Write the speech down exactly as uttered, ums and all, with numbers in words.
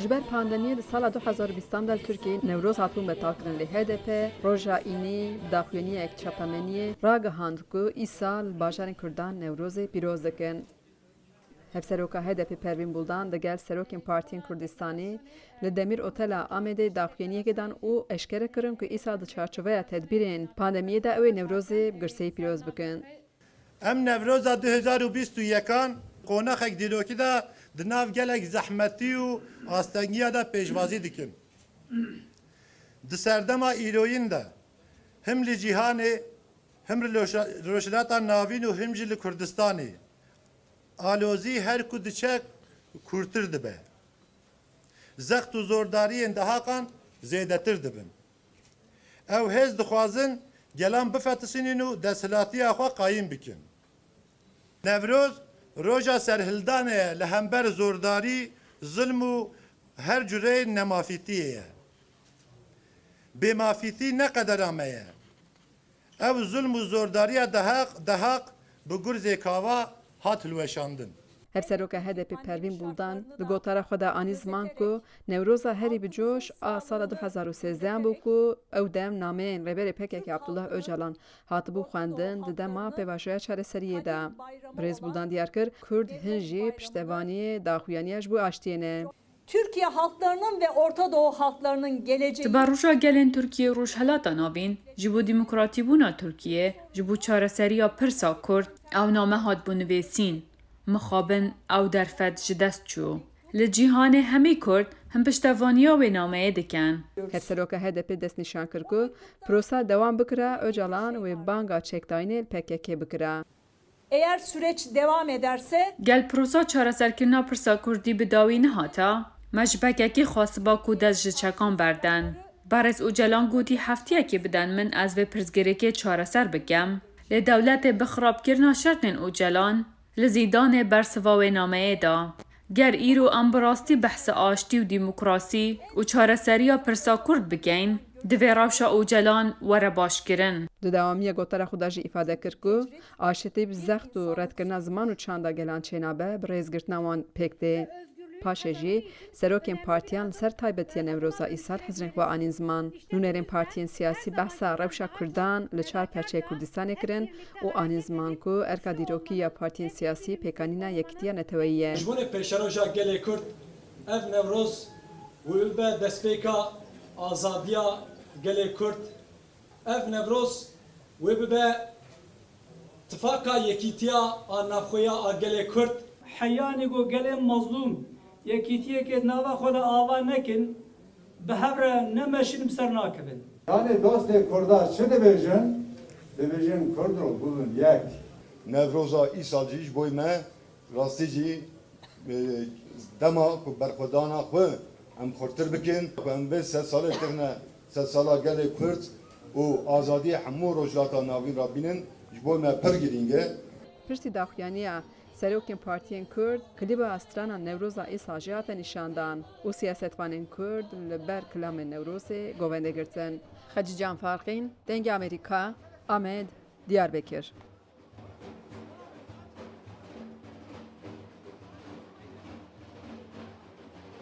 Ji ber pandemiyê di sala du hezar û bîstan de li Tirkiyeyê Newroz hatibûn betalkirin, lê H D P roja înî bi daxuyaniyek çapemeniyê ragihand ku îsal li bajarên Kurdan Newrozê pîroz dikin. Hevseroka H D P Pervîn Buldan digel serokên partiyên Kurdistanî li Demir Otela Amedê daxuyaniyekê dan û eşkere kirin ku îsal di çarçoveya tedbîrên pandemiyê de ew ê Newrozê bi girseyî pîroz bikin. Em Newroza du hezar û bîst û yekan qonaxek dîrokî de di nav gelek zehmetî û astengiya de pêşwazî dikin. Di serdema îroyîn de him li cîhanê, him li Roja-, Rojhilata Navîn û him jî li Kurdistanê alozî her ku diçe kûrtir dibe. Zext û zordariyên dehaqan zêdetir dibin. Ew hêz dixwazin gelan bifetisînin û desthilatiya xwe qayîm bikin. Newroz roja serhildanê ye li hember zordarî, zilm û her cureyên nemafîtiyê ye. Bêmafîtî ne qedera me ye. Ev zilm û zordariya dehaq, dehaq bi gurzê kava hat hilweşandin. Hevseroka H D P Pervîn Buldan di gotara xwe de anî ziman ku Newroza herî bi coş a sala du hezar û sêzdeh bû ku ew dem nameyên Rêberê P K K Abdullah Ocalan hatibû xwendin di dema pêvajoya çareseriyê de. Birêz Buldan diyar kir, Kurd hin jî piştevaniyê daxuyaniya ji bo aştiyê ne. Türkiye halklarının ve Orta Doğu halklarının geleceği Siberoja gelên Tirkiyê û Rojhelata Navîn ji bo demokratîbûna Tirkiyê, ji bo çareseriya pirsa Kurd, ew name hatibû nivîsîn. Mixabin ew derfet ji dest çû. Li cîhanê hemî Kurd him piştevaniya wê nameyê dikin. Hevseroka H D P destnîşan kir ku prosa dewam bikira, Ocalan wê banga çekdayînê li P K K bikira. Eğer süreç devam ederse Gel prosa çareserkirina pirsa Kurdî bi dawî nehata, me ji P K K xwestiba ku dest ji çekan berden. Berêz Ocalan gotî, heftiyekê biden min, ez vê pirsgirêkê çareser bikem. Lê dewletê bi xirabkirina şertên Ocalan li zîndanê bersiva wê nameyê da. Ger îro em bi rastî behsa aştî û demokrasî û çareseriya pirsa Kurd bikeyn, divê rewşa Ocalan were başkirin. Di dewamiya gotara xwe de jî îfade kir ku aşitî bi zext û redkirina ziman û çanda gelan çênabe, bi rêzgirtina wan pêk tê. Paşê jî serokên partiyan li ser taybetiya Newroza îsal hizrên xwe anîn ziman. Nûnerên partiyên siyasî behsa rewşa Kurdan li çar perçeyê Kurdistanê kirin û anîn ziman ku erka dîrokî ya partiyên siyasî pêkanîna yekîtiya neteweyî ye. Ji bo pêşeroja gelê Kurd, ev Newroz wê bibe destpêka azadiya gelê Kurd. Ev Newroz wê bibe tifaka yekîtiya a navxweya a gelê Kurd. Heyanî ku gelê mezlûm yekîtiyekê di nava xwe de ava nekin, bi hev re nemeşin, bi ser nakevin. Yanî dostê Kurda çi dibêjin? Dibêjin Kurdo bibin yek. Newroza îsal jî ji bo me rastî jî, e, dema ku berxwedana xwe em xurtir bikin, ku em vê sed salê têxine sedsala gelê Kurd û azadiyê hemû Rojhilata Navîn re bînin, ji bo me pir girîng e. Piştî daxuyaniya serokên partiyên Kurd, klîba strana Newroza îsal jî hate nîşandan û siyasetvanên Kurd li ber kilamên Newrozê govende girtin. Xecîcan Farqîn, Dengê Amerîka, Amed, Diyarbekir.